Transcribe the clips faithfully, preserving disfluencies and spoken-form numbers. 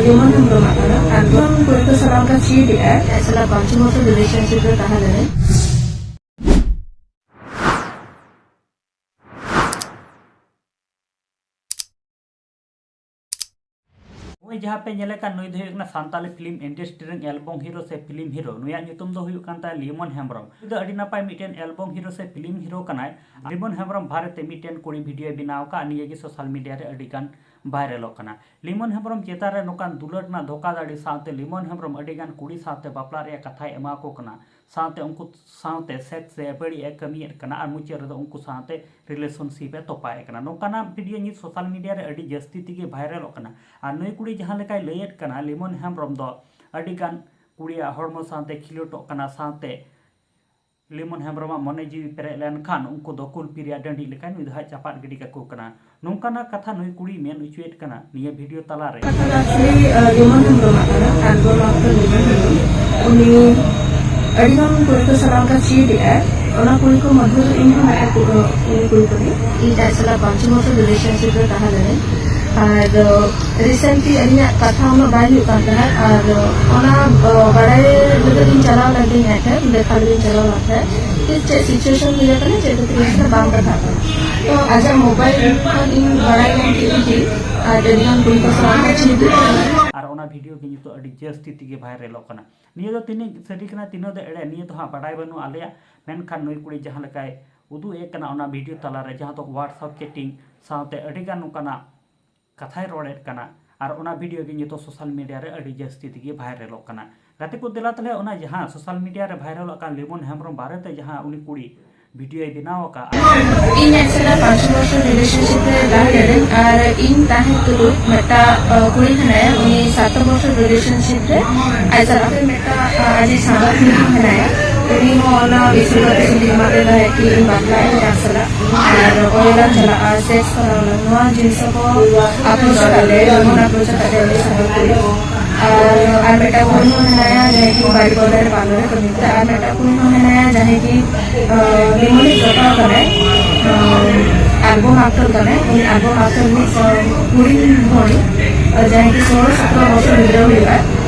ᱡᱮᱢᱚᱱ ᱦᱮᱢᱵᱨᱚᱢᱟᱜ ᱠᱟᱱᱟ, ᱟᱨ ᱵᱟᱝ ᱠᱩᱲᱤ ᱠᱚ ᱥᱟᱞᱟᱜ ᱚᱱᱠᱟ ᱪᱷᱤ ᱤᱫᱤᱜᱼᱟ᱾ ᱟᱡ ᱥᱟᱞᱟᱜ ᱯᱟᱸᱪ ᱵᱚᱪᱷᱚᱨ ᱨᱤᱞᱮᱥᱚᱱᱥᱤᱯ ᱨᱮ ᱛᱟᱦᱮᱸ ᱞᱮᱱᱟᱭ᱾ ᱱᱚᱜᱼᱚᱭ ᱡᱟᱦᱟᱸ ᱯᱮ ᱧᱮᱞᱮ ᱠᱟᱱ, ᱱᱩᱭ ᱫᱚ ᱦᱩᱭᱩᱜ ᱠᱟᱱᱟ ᱥᱟᱱᱛᱟᱞᱤ ᱯᱷᱤᱞᱢ ᱤᱱᱰᱟᱥᱴᱨᱤ ᱨᱮᱱ ᱮᱞᱵᱚᱢ ᱦᱤᱨᱳ ᱥᱮ ᱯᱷᱤᱞᱢ ᱦᱤᱨᱳ᱾ ᱱᱩᱭᱟᱜ ᱧᱩᱛᱩᱢ ᱫᱚ ᱦᱩᱭᱩᱜ ᱠᱟᱱ ᱛᱟᱭᱟ ᱞᱤᱢᱚᱱ ᱦᱮᱢᱵᱨᱚᱢ᱾ ᱱᱩᱭ ᱫᱚ ᱟᱹᱰᱤ ᱱᱟᱯᱟᱭ ᱢᱤᱫᱴᱮᱱ ᱮᱞᱵᱚᱢ ᱦᱤᱨᱳ ᱥᱮ ᱯᱷᱤᱞᱢ ᱦᱤᱨᱳ ᱠᱟᱱᱟᱭ᱾ ᱞᱤᱢᱚᱱ ᱦᱮᱢᱵᱨᱚᱢ ᱵᱟᱨᱮᱛᱮ ᱢᱤᱫᱴᱮᱱ ᱠᱩᱲᱤ ᱵᱷᱤᱰᱤᱭᱳᱭ ᱵᱮᱱᱟᱣ ᱟᱠᱟᱫ, ᱱᱤᱭᱟᱹ ᱜᱮ ᱥᱳᱥᱟᱞ ᱢᱤᱰᱤᱭᱟ ᱨᱮ ᱟᱹᱰᱤ ᱜᱟᱱ ᱵᱷᱟᱭᱨᱟᱞᱚᱜ ᱠᱟᱱᱟ᱾ ᱞᱤᱢᱚᱱ ᱦᱮᱢᱵᱨᱚᱢ ᱪᱮᱛᱟᱱ ᱨᱮ ᱱᱚᱝᱠᱟᱱ ᱫᱩᱞᱟᱹᱲ ᱨᱮᱱᱟᱜ ᱫᱷᱳᱠᱟᱫᱷᱟᱲᱤ ᱥᱟᱶᱛᱮ ᱞᱤᱢᱚᱱ ᱦᱮᱢᱵᱨᱚᱢ ᱟᱹᱰᱤ ᱜᱟᱱ ᱠᱩᱲᱤ ᱥᱟᱶᱛᱮ ᱵᱟᱯᱞᱟ ᱨᱮᱭᱟᱜ ᱠᱟᱛᱷᱟᱭ ᱮᱢᱟ ᱠᱚ ᱠᱟᱱᱟ, ᱥᱟᱶᱛᱮ ᱩᱱᱠᱩ ᱥᱟᱶᱛᱮ ᱥᱮᱠᱥ ᱥᱮ ᱵᱟᱹᱲᱤᱡ ᱮ ᱠᱟᱹᱢᱤᱭᱮᱫ ᱠᱟᱱᱟ ᱟᱨ ᱢᱩᱪᱟᱹᱫ ᱨᱮᱫᱚ ᱩᱱᱠᱩ ᱥᱟᱶᱛᱮ ᱨᱤᱞᱮᱥᱚᱱᱥᱤᱯ ᱮ ᱛᱚᱯᱟᱭᱮᱫ ᱠᱟᱱᱟ᱾ ᱱᱚᱝᱠᱟᱱᱟᱜ ᱵᱷᱤᱰᱤᱭᱳ ᱱᱤᱛ ᱥᱳᱥᱟᱞ ᱢᱤᱰᱤᱭᱟ ᱨᱮ ᱟᱹᱰᱤ ᱡᱟᱹᱥᱛᱤ ᱛᱮᱜᱮ ᱵᱷᱟᱭᱨᱟᱞᱚᱜ ᱠᱟᱱᱟ᱾ ᱟᱨ ᱱᱩᱭ ᱠᱩᱲᱤ ᱡᱟᱦᱟᱸ ᱞᱮᱠᱟᱭ ᱞᱟᱹᱭᱮᱫ ᱠᱟᱱᱟ, ᱞᱤᱢᱚᱱ ᱦᱮᱢᱵᱨᱚᱢ ᱫᱚ ᱟᱹᱰᱤ ᱜᱟᱱ ᱠᱩᱲᱤᱭᱟᱜ ᱦᱚᱲᱢᱚ ᱥᱟᱶᱛᱮ ᱠᱷᱤᱞᱳᱴᱚᱜ ᱠᱟᱱᱟ, ᱥᱟᱶᱛᱮ ᱞᱤᱢᱚᱱ ᱦᱮᱢᱵᱨᱚᱢᱟᱜ ᱢᱚᱱᱮ ᱡᱤᱣᱤ ᱯᱮᱨᱮᱡ ᱞᱮᱱᱠᱷᱟᱱ ᱩᱱᱠᱩ ᱫᱚ ᱠᱩᱞᱯᱤ ᱨᱮᱭᱟᱜ ᱰᱟᱹᱰᱤ ᱞᱮᱠᱟ ᱱᱩᱭ ᱫᱚ ᱦᱟᱸᱜ ᱪᱟᱯᱟᱫ ᱜᱤᱰᱤ ᱠᱟᱠᱚ ᱠᱟᱱᱟ᱾ ᱱᱚᱝᱠᱟᱱᱟᱜ ᱠᱟᱛᱷᱟ ᱱᱩᱭ ᱠᱩᱲᱤᱭ ᱢᱮᱱ ᱚᱪᱚᱭᱮᱫ ᱠᱟᱱᱟ ᱱᱤᱭᱟᱹ ᱵᱷᱤᱰᱤᱭᱳ ᱛᱟᱞᱟᱨᱮ᱾ ᱠᱟᱛᱷᱟ ᱫᱚ actually, ᱟᱸ, ᱞᱤᱢᱚᱱ ᱦᱮᱢᱵᱨᱚᱢᱟᱜ ᱠᱟᱱᱟ, ᱟᱨ ᱵᱚᱞ ᱟᱠᱛᱚ ᱞᱤᱢᱚᱱ ᱦᱮᱢᱵᱨᱚᱢ᱾ ᱩᱱᱤ ᱟᱹᱰᱤ ᱜᱟᱱ ᱠᱩᱲᱤ ᱠᱚ ᱥᱟᱞᱟᱜ ᱚᱱᱠᱟ ᱪᱷᱤ ᱤᱫᱤᱜᱼᱟ᱾ ᱚᱱᱟ ᱠᱩᱲᱤ ᱠᱚ ᱢᱚᱫᱽᱫᱷᱮ ᱨᱮ ᱤᱧ ᱦᱚᱸ ᱢᱤᱫᱴᱮᱱ ᱠᱩᱲᱤ, ᱩᱱᱤ ᱠᱩᱲᱤ ᱠᱟᱹᱱᱟᱹᱧ᱾ ᱤᱧ ᱟᱡ ᱥᱟᱞᱟᱜ ᱯᱟᱸᱪ ᱵᱚᱪᱷᱚᱨ ᱨᱤᱞᱮᱥᱚᱱᱥᱤᱯ ᱨᱮ ᱛᱟᱦᱮᱸ ᱞᱮᱱᱟᱹᱧ᱾ ᱟᱨ, ᱟᱸ, ᱨᱤᱥᱮᱱᱴᱞᱤ ᱟᱹᱞᱤᱧᱟᱜ ᱠᱟᱛᱷᱟ ᱩᱱᱟᱹᱜ ᱵᱟᱭ ᱦᱩᱭᱩᱜ ᱠᱟᱱ ᱛᱟᱦᱮᱸᱫ, ᱟᱨ ᱚᱱᱟ, ᱚ, ᱵᱟᱲᱟᱭ ᱞᱟᱹᱜᱤᱫ ᱤᱧ ᱪᱟᱞᱟᱣ ᱞᱮᱱ ᱛᱤᱧ ᱟᱡ ᱴᱷᱮᱱ, ᱫᱮᱠᱷᱟ ᱞᱟᱹᱜᱤᱫ ᱤᱧ ᱪᱟᱞᱟᱣ ᱞᱮᱱ ᱛᱟᱦᱮᱸᱫ᱾ ᱪᱮᱫ, ᱪᱮᱫ ᱥᱤᱪᱩᱭᱮᱥᱚᱱ ᱦᱩᱭ ᱟᱠᱟᱱᱟ, ᱪᱮᱫ ᱠᱷᱟᱹᱛᱤᱨ ᱤᱧ ᱥᱟᱞᱟᱜ ᱵᱟᱝ ᱠᱟᱛᱷᱟᱜ ᱠᱟᱱᱟ᱾ ᱛᱚ ᱟᱡᱟᱜ ᱢᱳᱵᱟᱭᱤᱞ ᱠᱷᱚᱱ ᱤᱧ ᱵᱟᱲᱟᱭ ᱧᱟᱢ ᱠᱮᱫᱟ ᱡᱮ, ᱟᱨ ᱟᱹᱰᱤ ᱜᱟᱱ ᱠᱩᱲᱤ ᱠᱚ ᱥᱟᱞᱟᱜ ᱚᱱᱠᱟ ᱪᱷᱤ ᱦᱩᱭᱩᱜ ᱠᱟᱱᱟ᱾ ᱟᱨ ᱚᱱᱟ ᱵᱷᱤᱰᱤᱭᱳ ᱜᱮ ᱱᱤᱛᱚᱜ ᱟᱹᱰᱤ ᱡᱟᱹᱥᱛᱤ ᱛᱮᱜᱮ ᱵᱷᱟᱭᱨᱟᱞᱚᱜ ᱠᱟᱱᱟ᱾ ᱱᱤᱭᱟᱹ ᱫᱚ ᱛᱤᱱᱟᱹᱜ ᱥᱟᱹᱨᱤ ᱠᱟᱱᱟ, ᱛᱤᱱᱟᱹᱜ ᱫᱚ ᱮᱲᱮ, ᱱᱤᱭᱟᱹ ᱫᱚ ᱦᱟᱸᱜ ᱵᱟᱰᱟᱭ ᱵᱟᱹᱱᱩᱜ ᱟᱞᱮᱭᱟᱜ᱾ ᱢᱮᱱᱠᱷᱟᱱ ᱱᱩᱭ ᱠᱩᱲᱤ ᱡᱟᱦᱟᱸ ᱞᱮᱠᱟᱭ ᱩᱫᱩᱜ ᱮᱫ ᱠᱟᱱᱟ ᱚᱱᱟ ᱵᱷᱤᱰᱤᱭᱳ ᱛᱟᱞᱟᱨᱮ, ᱡᱟᱦᱟᱸ ᱫᱚ WhatsApp ᱪᱮᱴᱤᱝ ᱥᱟᱶᱛᱮ ᱟᱹᱰᱤ ᱜᱟᱱ ᱱᱚᱝᱠᱟᱱᱟᱜ ᱠᱟᱛᱷᱟᱭ ᱨᱚᱲᱮᱫ ᱠᱟᱱᱟ᱾ ᱟᱨ ᱚᱱᱟ ᱵᱷᱤᱰᱤᱭᱳ ᱜᱮ ᱱᱤᱛᱚᱜ ᱥᱳᱥᱟᱞ ᱢᱤᱰᱤᱭᱟ ᱨᱮ ᱟᱹᱰᱤ ᱡᱟᱹᱥᱛᱤ ᱛᱮᱜᱮ ᱵᱷᱟᱭᱨᱟᱞᱚᱜ ᱠᱟᱱᱟ᱾ ᱜᱟᱛᱮ ᱠᱚ, ᱫᱮᱞᱟ ᱛᱟᱦᱞᱮ ᱚᱱᱟ ᱡᱟᱦᱟᱸ ᱥᱳᱥᱟᱞ ᱢᱤᱰᱤᱭᱟ ᱨᱮ ᱵᱷᱟᱭᱨᱟᱞᱚᱜ ᱠᱟᱱ ᱞᱤᱢᱚᱱ ᱦᱮᱢᱵᱨᱚᱢ ᱵᱟᱨᱮᱛᱮ ᱡᱟᱦᱟᱸ ᱩᱱᱤ ᱠᱩᱲᱤ ᱵᱷᱤᱰᱤᱭᱳᱭ ᱵᱮᱱᱟᱣ ᱟᱠᱟᱫ᱾ ᱤᱧ ᱟᱡ ᱥᱟᱞᱟᱜ ᱯᱟᱸᱪ ᱵᱚᱪᱷᱚᱨ ᱨᱤᱞᱮᱥᱚᱱᱥᱤᱯ ᱨᱮ ᱛᱟᱦᱮᱸ ᱞᱮᱱᱟᱹᱧ, ᱟᱨ ᱤᱧ ᱛᱟᱦᱮᱸ ᱛᱩᱞᱩᱡ ᱢᱤᱫᱴᱟᱝ, ᱟᱸ, ᱠᱩᱲᱤ ᱢᱮᱱᱟᱭᱟ, ᱩᱱᱤ ᱥᱟᱛ ᱵᱚᱪᱷᱚᱨ ᱨᱤᱞᱮᱥᱚᱱᱥᱤᱯ ᱨᱮ ᱟᱡ ᱥᱟᱞᱟᱜ ᱢᱤᱫᱴᱟᱝ, ᱟᱸ, ᱟᱡᱤᱡ ᱥᱟᱸᱜᱟᱛ ᱠᱩᱲᱤ ᱦᱚᱸ ᱢᱮᱱᱟᱭᱟ᱾ ᱩᱱᱤ ᱦᱚᱸ ᱚᱱᱟ ᱵᱤᱥᱱᱩᱯᱟᱴ ᱥᱤᱞᱤ ᱮᱢᱟᱫᱮ ᱛᱟᱦᱮᱸᱫ ᱠᱤ ᱤᱧ ᱵᱟᱯᱞᱟᱜ ᱟᱹᱧ ᱟᱢ ᱥᱟᱞᱟᱜ, ᱟᱨ ᱚᱭᱞᱟᱝ ᱪᱟᱞᱟᱜᱼᱟ, ᱥᱮᱠᱥ ᱠᱚᱨᱟᱣ ᱟᱞᱟᱝ, ᱱᱚᱣᱟ ᱡᱤᱱᱤᱥ ᱠᱚ ᱟᱯᱨᱳᱪ ᱟᱠᱟᱫ ᱞᱮ, ᱡᱮᱢᱚᱱ ᱟᱯᱨᱳᱪ ᱟᱠᱟᱫ ᱞᱮ ᱩᱱᱤ ᱥᱟᱸᱜᱟᱛ ᱠᱩᱲᱤ᱾ ᱟᱨ, ᱟᱨ ᱢᱤᱫᱴᱟᱝ ᱠᱩᱲᱤ ᱦᱚᱸ ᱢᱮᱱᱟᱭᱟ, ᱡᱟᱦᱟᱸᱭ ᱠᱤ ᱵᱟᱲᱤᱯᱟᱫᱟ ᱨᱮ ᱯᱟᱨᱞᱟᱨ ᱨᱮ ᱠᱟᱹᱢᱤ ᱠᱟᱱᱟ, ᱟᱨ ᱢᱤᱫᱴᱟᱝ ᱠᱩᱲᱤ ᱦᱚᱸ ᱢᱮᱱᱟᱭᱟ, ᱡᱟᱦᱟᱸᱭ ᱠᱤ, ᱟᱸ, ᱢᱮᱢᱳᱨᱤ ᱡᱚᱴᱟᱣ ᱠᱟᱱᱟᱭ, ᱟᱸ, ᱟᱞᱵᱚᱢ ᱟᱠᱴᱚᱨ ᱠᱟᱱᱟᱭ, ᱩᱱᱤ ᱟᱞᱵᱚᱢ ᱟᱠᱴᱚᱨ ᱨᱤᱱᱤᱡ, ᱟᱸ, ᱦᱩᱰᱤᱧ ᱵᱷᱟᱹᱭ᱾ ᱡᱟᱦᱟᱸᱭ ᱜᱮ ᱥᱳᱞᱳ ᱥᱚᱛᱨᱚ ᱵᱚᱪᱷᱚᱨ ᱜᱤᱫᱽᱨᱟᱹ ᱦᱩᱭᱩᱜᱼᱟ,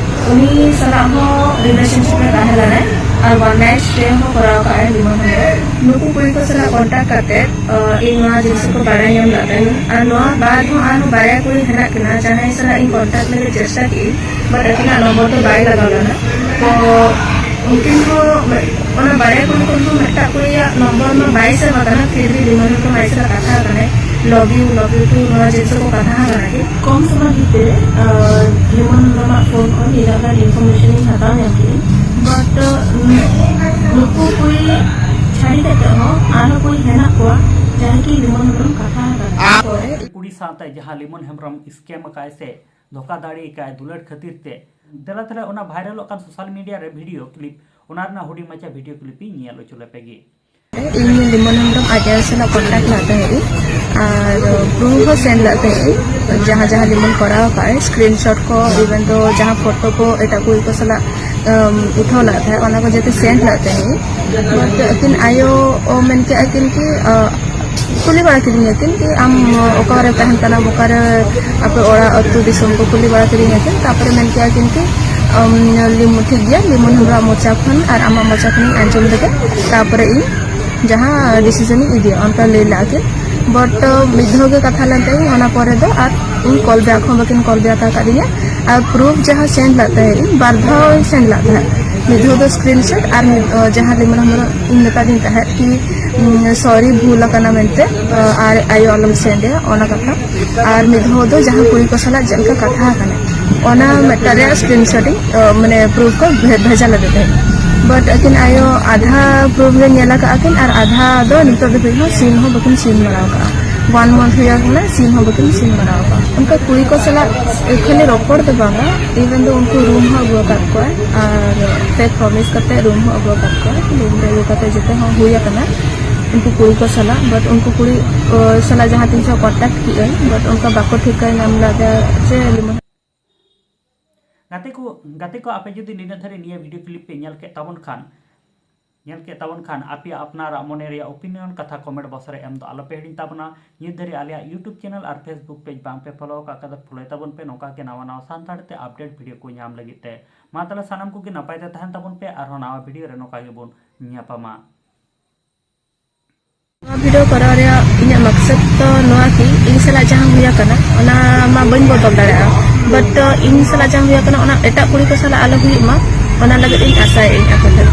ᱩᱱᱤ ᱥᱟᱞᱟᱜ ᱦᱚᱸ ᱨᱤᱞᱮᱥᱚᱱᱥᱤᱯ ᱨᱮ ᱛᱟᱦᱮᱸ ᱞᱮᱱᱟᱭ ᱟᱨ ᱚᱣᱟᱱ ᱱᱟᱭᱤᱴ ᱥᱴᱮ ᱦᱚᱸ ᱠᱚᱨᱟᱣ ᱠᱟᱜᱼᱟᱭ ᱞᱤᱢᱚᱱ ᱦᱮᱢᱵᱨᱚᱢ᱾ ᱱᱩᱠᱩ ᱠᱩᱲᱤ ᱠᱚ ᱥᱟᱞᱟᱜ ᱠᱚᱱᱴᱟᱠᱴ ᱠᱟᱛᱮ, ᱟᱸ, ᱤᱧ ᱱᱚᱣᱟ ᱡᱤᱱᱤᱥ ᱠᱚ ᱵᱟᱲᱟᱭ ᱧᱟᱢ ᱞᱮᱫ ᱛᱟᱦᱮᱸᱫ᱾ ᱟᱨ ᱱᱚᱣᱟ ᱵᱟᱫ ᱦᱚᱸ ᱟᱨᱦᱚᱸ ᱵᱟᱨᱭᱟ ᱠᱩᱲᱤ ᱦᱮᱱᱟᱜ ᱠᱤᱱᱟ, ᱡᱟᱦᱟᱸᱭ ᱥᱟᱞᱟᱜ ᱤᱧ ᱠᱚᱱᱴᱟᱠᱴ ᱞᱟᱹᱜᱤᱫ ᱪᱮᱥᱴᱟ ᱠᱮᱫᱟᱹᱧ, ᱵᱟᱴ ᱟᱹᱠᱤᱱᱟᱜ ᱱᱚᱢᱵᱚᱨ ᱫᱚ ᱵᱟᱭ ᱞᱟᱜᱟᱣ ᱞᱮᱱᱟ᱾ ᱛᱚ ᱩᱱᱠᱤᱱ ᱦᱚᱸ, ᱚᱱᱟ ᱵᱟᱨᱭᱟ ᱠᱩᱲᱤ ᱠᱷᱚᱱ ᱦᱚᱸ ᱢᱤᱫᱴᱟᱝ ᱠᱩᱲᱤᱭᱟᱜ ᱱᱚᱢᱵᱚᱨ ᱢᱟ ᱵᱟᱭ ᱥᱮᱵᱷ ᱟᱠᱟᱱᱟ, ᱯᱷᱤᱨ ᱵᱷᱤ ᱞᱤᱢᱚᱱ ᱦᱮᱢᱵᱨᱚᱢ ᱟᱡ ᱥᱟᱞᱟᱜ ᱠᱟᱛᱷᱟ ᱟᱠᱟᱱᱟᱭ, "ᱞᱚᱵᱷ ᱭᱩ, ᱞᱚᱵᱷ ᱭᱩ ᱴᱩ", ᱱᱚᱣᱟ ᱡᱤᱱᱤᱥ ᱠᱚ ᱠᱟᱛᱷᱟ ᱟᱠᱟᱱᱟ ᱠᱤᱱ᱾ ᱠᱚᱢ ᱥᱚᱢᱚᱭ ᱵᱷᱤᱛᱤᱨ ᱨᱮ, ᱟᱨ ᱞᱤᱢᱚᱱ ᱦᱮᱢᱵᱨᱚᱢᱟᱜ ᱯᱷᱳᱱ ᱠᱷᱚᱱ ᱱᱤᱱᱟᱹᱜ ᱜᱟᱱ ᱤᱱᱯᱷᱚᱨᱢᱮᱥᱚᱱ ᱤᱧ ᱦᱟᱛᱟᱣ ᱧᱟᱢ ᱠᱮᱫᱟᱹᱧ᱾ ᱵᱟᱴ, ᱱᱩᱠᱩ ᱠᱩᱲᱤ ᱪᱷᱟᱹᱲᱤ ᱠᱟᱛᱮ ᱦᱚᱸ ᱟᱨᱦᱚᱸ ᱠᱩᱲᱤ ᱦᱮᱱᱟᱜ ᱠᱚᱣᱟ, ᱡᱟᱦᱟᱸᱭ ᱠᱤ ᱞᱤᱢᱚᱱ ᱦᱮᱢᱵᱨᱚᱢ ᱠᱟᱛᱷᱟ ᱟᱠᱟᱱᱟ᱾ ᱯᱚᱨᱮ ᱠᱩᱲᱤ ᱥᱟᱶᱛᱮ ᱡᱟᱦᱟᱸ ᱞᱤᱢᱚᱱ ᱦᱮᱢᱵᱨᱚᱢ ᱥᱠᱮᱢ ᱟᱠᱟᱫ ᱥᱮ ᱫᱷᱳᱠᱟᱫᱷᱟᱲᱤ ᱟᱠᱟᱫ ᱫᱩᱞᱟᱹᱲ ᱠᱷᱟᱹᱛᱤᱨ ᱛᱮ, ᱫᱮᱞᱟ ᱛᱟᱦᱞᱮ ᱚᱱᱟ ᱵᱷᱟᱭᱨᱟᱞᱚᱜ ᱠᱟᱱ ᱥᱳᱥᱟᱞ ᱢᱤᱰᱤᱭᱟ ᱨᱮ ᱵᱷᱤᱰᱤᱭᱳ ᱠᱞᱤᱯ, ᱚᱱᱟ ᱨᱮᱱᱟᱜ ᱦᱩᱰᱤᱧ ᱢᱟᱪᱷᱟ ᱵᱷᱤᱰᱤᱭᱳ ᱠᱞᱤᱯ ᱤᱧ ᱧᱮᱞ ᱦᱚᱪᱚ ᱞᱮᱯᱮ ᱜᱮ᱾ ᱤᱧ ᱞᱤᱢᱚᱱ ᱦᱮᱢᱵᱨᱚᱢ ᱟᱡ ᱟᱭᱳ ᱥᱟᱞᱟᱜ ᱠᱚᱱᱴᱟᱠᱴ ᱞᱮᱫ ᱛᱟᱦᱮᱸᱫ ᱤᱧ, ᱟᱨ ᱯᱨᱩᱯᱷ ᱦᱚᱸ ᱥᱮᱱᱰ ᱞᱮᱫ ᱛᱟᱦᱮᱸᱫ ᱤᱧ, ᱡᱟᱦᱟᱸ ᱡᱟᱦᱟᱸ ᱞᱤᱢᱚᱱ ᱠᱚᱨᱟᱣ ᱟᱠᱟᱫ ᱟᱭ, ᱥᱠᱨᱤᱱ ᱥᱚᱴ ᱠᱚ, ᱤᱵᱷᱮᱱ ᱫᱚ ᱡᱟᱦᱟᱸ ᱯᱷᱳᱴᱳ ᱠᱚ ᱮᱴᱟᱜ ᱠᱩᱲᱤ ᱠᱚ ᱥᱟᱞᱟᱜ, ᱟᱢ, ᱩᱴᱷᱟᱹᱣ ᱞᱮᱫ ᱛᱟᱦᱮᱸᱫ, ᱚᱱᱟ ᱠᱚ ᱡᱚᱛᱚ ᱥᱮᱱᱰ ᱞᱮᱫ ᱛᱟᱦᱮᱸᱫ ᱤᱧ᱾ ᱵᱟᱴ ᱟᱹᱠᱤᱱ ᱟᱭᱳ ᱚ ᱢᱮᱱ ᱠᱮᱫᱼᱟ ᱠᱤᱱ ᱠᱤ, ᱟ, ᱠᱩᱞᱤ ᱵᱟᱲᱟ ᱠᱤᱫᱤᱧᱟ ᱠᱤᱱ ᱠᱤ, "ᱟᱢ ᱚᱠᱟᱨᱮ ᱛᱟᱦᱮᱱ ᱠᱟᱱᱟᱢ, ᱚᱠᱟᱨᱮ ᱟᱯᱮ ᱚᱲᱟᱜ ᱟᱹᱛᱩ ᱫᱤᱥᱚᱢ ᱠᱚ?" ᱠᱩᱞᱤ ᱵᱟᱲᱟ ᱠᱤᱫᱤᱧᱟ ᱠᱤᱱ᱾ ᱛᱟᱨᱯᱚᱨᱮ ᱢᱮᱱ ᱠᱮᱫᱼᱟ ᱠᱤᱱ ᱠᱤ, ᱟᱢ, ᱞᱤᱢᱚᱱ, ᱴᱷᱤᱠ ᱜᱮᱭᱟ, ᱞᱤᱢᱚᱱ ᱦᱮᱢᱵᱨᱚᱢ ᱢᱚᱪᱟ ᱠᱷᱚᱱ ᱟᱨ ᱟᱢᱟᱜ ᱢᱚᱪᱟ ᱠᱷᱚᱱᱤᱧ ᱟᱸᱡᱚᱢ ᱞᱮᱜᱮ, ᱛᱟᱨᱯᱚᱨᱮ ᱤᱧ ᱡᱟᱦᱟᱸ ᱰᱤᱥᱤᱡᱚᱱ ᱤᱧ ᱤᱫᱤᱭᱟ, ᱚᱱᱠᱟ ᱞᱟᱹᱭ ᱞᱮᱫᱼᱟ ᱠᱤᱱ᱾ ᱵᱟᱴ, ᱢᱤᱫ ᱫᱷᱟᱣ ᱜᱮ ᱠᱟᱛᱷᱟ ᱞᱮᱱ ᱛᱟᱭᱟ, ᱚᱱᱟ ᱯᱚᱨᱮ ᱫᱚ ᱟᱨ ᱤᱧ ᱠᱚᱞ ᱵᱮᱠ ᱦᱚᱸ ᱵᱟᱹᱠᱤᱱ ᱠᱚᱞ ᱵᱮᱠ ᱟᱠᱟᱫᱤᱧᱟ᱾ ᱟᱨ ᱯᱨᱩᱯᱷ ᱡᱟᱦᱟᱸ ᱥᱮᱱᱰ ᱞᱮᱫ ᱛᱟᱦᱮᱸᱫ ᱤᱧ, ᱵᱟᱨ ᱫᱷᱟᱣ ᱤᱧ ᱥᱮᱱᱰ ᱞᱮᱫ ᱛᱟᱦᱮᱸᱫ, ᱢᱤᱫ ᱫᱷᱟᱣ ᱫᱚ ᱥᱠᱨᱤᱱ ᱥᱚᱴ ᱟᱨ ᱢᱤᱫ, ᱡᱟᱦᱟᱸ ᱞᱤᱢᱚᱱ ᱦᱮᱢᱵᱨᱚᱢ ᱤᱧ ᱢᱮᱛᱟᱫᱤᱧ ᱛᱟᱦᱮᱸᱫ ᱠᱤ, ᱩᱸ, ᱥᱚᱨᱤ, ᱵᱷᱩᱞ ᱟᱠᱟᱱᱟ ᱢᱮᱱᱛᱮ, ᱟᱨ ᱟᱭᱳ ᱟᱞᱚᱢ ᱥᱮᱱᱰ ᱟᱭᱟ, ᱚᱱᱟ ᱠᱟᱛᱷᱟ᱾ ᱟᱨ ᱢᱤᱫ ᱫᱷᱟᱣ ᱫᱚ ᱡᱟᱦᱟᱸ ᱠᱩᱲᱤ ᱠᱚ ᱥᱟᱞᱟᱜ ᱪᱮᱫ ᱞᱮᱠᱟ ᱠᱟᱛᱷᱟ ᱟᱠᱟᱱᱟ, ᱚᱱᱟ ᱢᱤᱫᱴᱟᱝ ᱨᱮᱭᱟᱜ ᱥᱠᱨᱤᱱ ᱥᱚᱴ ᱤᱧ, ᱢᱟᱱᱮ, ᱯᱨᱩᱯᱷ ᱠᱚ ᱵᱷᱮ-, ᱵᱷᱮᱡᱟ ᱞᱮᱫᱮ ᱛᱟᱦᱮᱸᱫ᱾ ᱵᱟᱴ ᱟᱹᱠᱤᱱ ᱟᱭᱳ ᱟᱫᱷᱟ ᱯᱨᱩᱯᱷ ᱜᱮ ᱧᱮᱞ ᱟᱠᱟᱫᱼᱟ ᱠᱤᱱ, ᱟᱨ ᱟᱫᱷᱟ ᱫᱚ ᱱᱤᱛᱚᱜ ᱫᱷᱟᱹᱵᱤᱡ ᱦᱚᱸ ᱥᱤᱱ ᱦᱚᱸ ᱵᱟᱹᱠᱤᱱ ᱥᱤᱱ ᱵᱟᱲᱟ ᱟᱠᱟᱫᱼᱟ᱾ ᱚᱣᱟᱱ ᱢᱟᱱᱛᱷ ᱦᱩᱭ ᱟᱠᱟᱱᱟ, ᱥᱤᱱ ᱦᱚᱸ ᱵᱟᱹᱠᱤᱱ ᱥᱤᱱ ᱵᱟᱲᱟ ᱟᱠᱟᱫᱼᱟ᱾ ᱚᱱᱠᱟ ᱠᱩᱲᱤ ᱠᱚ ᱥᱟᱞᱟᱜ ᱠᱷᱟᱹᱞᱤ ᱨᱚᱯᱚᱲ ᱫᱚ ᱵᱟᱝᱟ, ᱤᱵᱷᱮᱱ ᱫᱚ ᱩᱱᱠᱩ ᱨᱩᱢ ᱦᱚᱸ ᱟᱹᱜᱩ ᱟᱠᱟᱫ ᱠᱚᱣᱟ, ᱟᱨ ᱯᱮ ᱯᱨᱚᱢᱤᱥ ᱠᱟᱛᱮ ᱨᱩᱢ ᱦᱚᱸ ᱟᱹᱜᱩ ᱟᱠᱟᱫ ᱠᱚᱣᱟ᱾ ᱨᱩᱢ ᱨᱮ ᱟᱹᱜᱩ ᱠᱟᱛᱮ ᱡᱚᱛᱚ ᱦᱚᱸ ᱦᱩᱭ ᱟᱠᱟᱱᱟ ᱩᱱᱠᱩ ᱠᱩᱲᱤ ᱠᱚ ᱥᱟᱞᱟᱜ᱾ ᱵᱟᱴ ᱩᱱᱠᱩ ᱠᱩᱲᱤ, ᱚ, ᱥᱟᱞᱟᱜ ᱡᱟᱦᱟᱸ ᱛᱤᱱ ᱥᱚᱢᱚᱭ ᱠᱚᱱᱴᱟᱠᱴ ᱠᱮᱜᱼᱟᱹᱧ, ᱵᱟᱴ ᱚᱱᱠᱟ ᱵᱟᱠᱚ ᱴᱷᱤᱠᱟᱹ ᱧᱟᱢ ᱞᱮᱫᱟ ᱡᱮ ᱞᱤᱢᱚᱱ᱾ ᱜᱟᱛᱮ ᱠᱚ, ᱜᱟᱛᱮ ᱠᱚ, ᱟᱯᱮ ᱡᱩᱫᱤ ᱱᱤᱱᱟᱹᱜ ᱫᱷᱟᱹᱨᱤᱡ ᱱᱤᱭᱟᱹ ᱵᱷᱤᱰᱤᱭᱳ ᱠᱞᱤᱯ ᱯᱮ ᱧᱮᱞ ᱠᱮᱫ ᱛᱟᱵᱚᱱ ᱠᱷᱟᱱ, ᱧᱮᱞ ᱠᱮᱫ ᱛᱟᱵᱚᱱ ᱠᱷᱟᱱ, ᱟᱯᱮᱭᱟᱜ ᱟᱯᱱᱟᱨᱟᱜ ᱢᱚᱱᱮ ᱨᱮᱭᱟᱜ opinion ᱠᱟᱛᱷᱟ comment box ᱨᱮ ᱮᱢ ᱫᱚ ᱟᱞᱚᱯᱮ ᱦᱤᱲᱤᱧ ᱛᱟᱵᱚᱱᱟ᱾ ᱱᱤᱛ ᱫᱷᱟᱹᱨᱤᱡ ᱟᱞᱮᱭᱟᱜ YouTube channel ᱟᱨ Facebook page ᱵᱟᱝ ᱯᱮ follow ᱟᱠᱟᱫ ᱠᱷᱟᱱ ᱫᱚ follow ᱛᱟᱵᱚᱱ ᱯᱮ᱾ ᱱᱚᱝᱠᱟ ᱜᱮ ᱱᱟᱣᱟ ᱱᱟᱣᱟ ᱥᱟᱱᱛᱟᱲ ᱛᱮ update video ᱠᱚ ᱧᱟᱢ ᱞᱟᱹᱜᱤᱫ ᱛᱮ᱾ ᱢᱟ ᱛᱟᱦᱚᱞᱮ ᱥᱟᱱᱟᱢ ᱠᱚᱜᱮ ᱱᱟᱯᱟᱭ ᱛᱮ ᱛᱟᱦᱮᱱ ᱛᱟᱵᱚᱱ ᱯᱮ, ᱟᱨᱦᱚᱸ ᱱᱟᱣᱟ video ᱨᱮ ᱱᱚᱝᱠᱟ ᱜᱮᱵᱚᱱ ᱧᱟᱯᱟᱢᱟ᱾ ᱱᱚᱣᱟ video ᱠᱚᱨᱟᱣ ᱨᱮᱭᱟᱜ ᱤᱧᱟᱹᱜ ᱢᱟᱠᱥᱚᱫ ᱫᱚ ᱱᱚᱣᱟ ᱠᱤ, ᱤᱧ ᱥᱟᱞᱟᱜ ᱡᱟᱦᱟᱸ ᱦᱩᱭ ᱟᱠᱟᱱᱟ, ᱚᱱᱟ ᱢᱟ ᱵᱟᱹᱧ ᱵᱚᱫᱚᱞ ᱫᱟᱲᱮᱭᱟᱜᱼᱟ, but ᱤᱧ ᱥᱟᱞᱟᱜ ᱡᱟᱦᱟᱸ ᱦᱩᱭ ᱟᱠᱟᱱᱟ, ᱚᱱᱟ ᱮᱴᱟᱜ ᱠᱩᱲᱤ ᱠᱚ ᱥᱟᱞᱟᱜ ᱟᱞᱚ ᱦᱩᱭᱩᱜ ᱢᱟ, ᱚᱱᱟ ᱞᱟᱹᱜᱤᱫ ᱤᱧ ᱟᱥᱟᱭᱮᱫ ᱟᱹᱧ ᱟᱠᱚ ᱴᱷᱮᱱ᱾